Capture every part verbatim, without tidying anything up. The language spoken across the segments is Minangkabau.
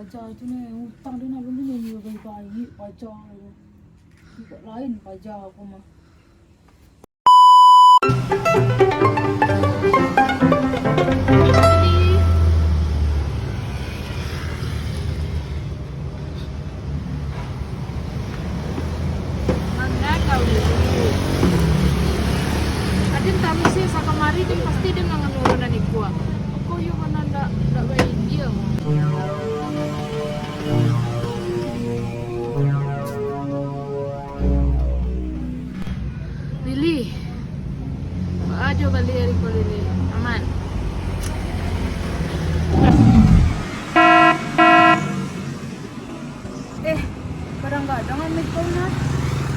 Paja tu ni, utang dia nak beli ni, dia baik-baik paja tu. Tidak lain paja aku mah. Manga kau dulu. Aden taruih se sakamari, den pasti den manganurunan ikua. Kok iyo bana ndak, ndak bae dia. Lili. Baa jo bali ari ko, Lili? Aman? Eh, kadang-kadang ameh kau nah.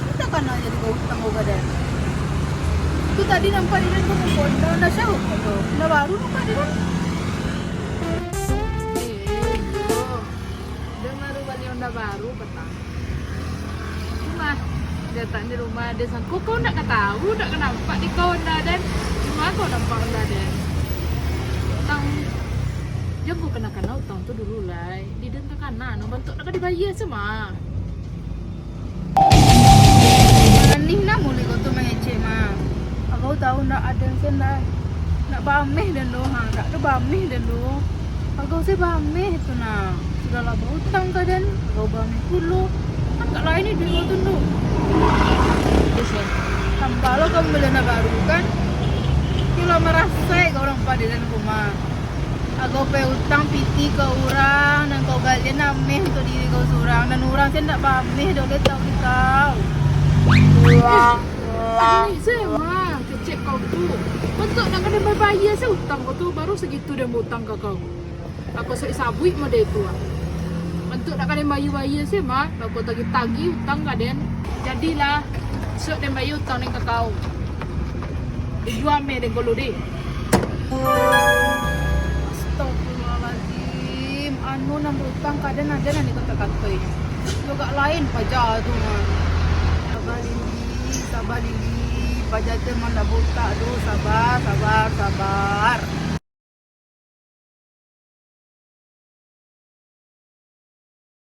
Kita kana jadi bautang kau gadai. Tu tadi nampak di dalam tu muko Honda, Honda siapa tu? Honda baru nampak di dalam. Eh, iyo. Den baru bali Honda baru, patang. Rumah. Datangnyo rumah, den sangko kau ndak ka tahu, ndak ka nampak di kau Honda den. Cuma kau nampak Honda den. Utang. Jan kau kana-kana utang tu dulu lai. Di den takana, no bantuak ndak ka dibayia se mah. Manih nah muluik kau tu mangecek mah. Kau tahu ndak, aden se ndak, ndak baameh den doh, ha, ndak ado baameh den doh. Kau se baameh tu nah. Sudahlah bautang ka den, kau baameh pulo. Kan kak lain ni duit kau tu, Ndu. Tambah lo kau bali Honda baru kan. Kau lah marasai kau urang padelan ko mah. Kau pai utang pitih ka urang, nan kau galian ameh untuak diri kau surang, nan urang se ndak baameh doh, lai tahu di kau. Ini se mah, kecek kau tu. Bantuak ndak ka den bayia se utang kau tu, baru sagitu den bautang ka kau. Kau sabuik-sabuik model tu ah. Bantuak ndak ka den bayia-bayia se mah, kau tagih-tagih utang ka den. Jadilah, isuak den bayia utang den ka kau. Dijua ameh den ko lu deh. Astagfirullahaladzim. Anu nan bautang ka den, aden nan dikato-katoi. Agak lain paja tu mah. Sabar, Lili. Sabar, Lili. Paja tu emang ndak buta tu. Sabar, sabar, sabar.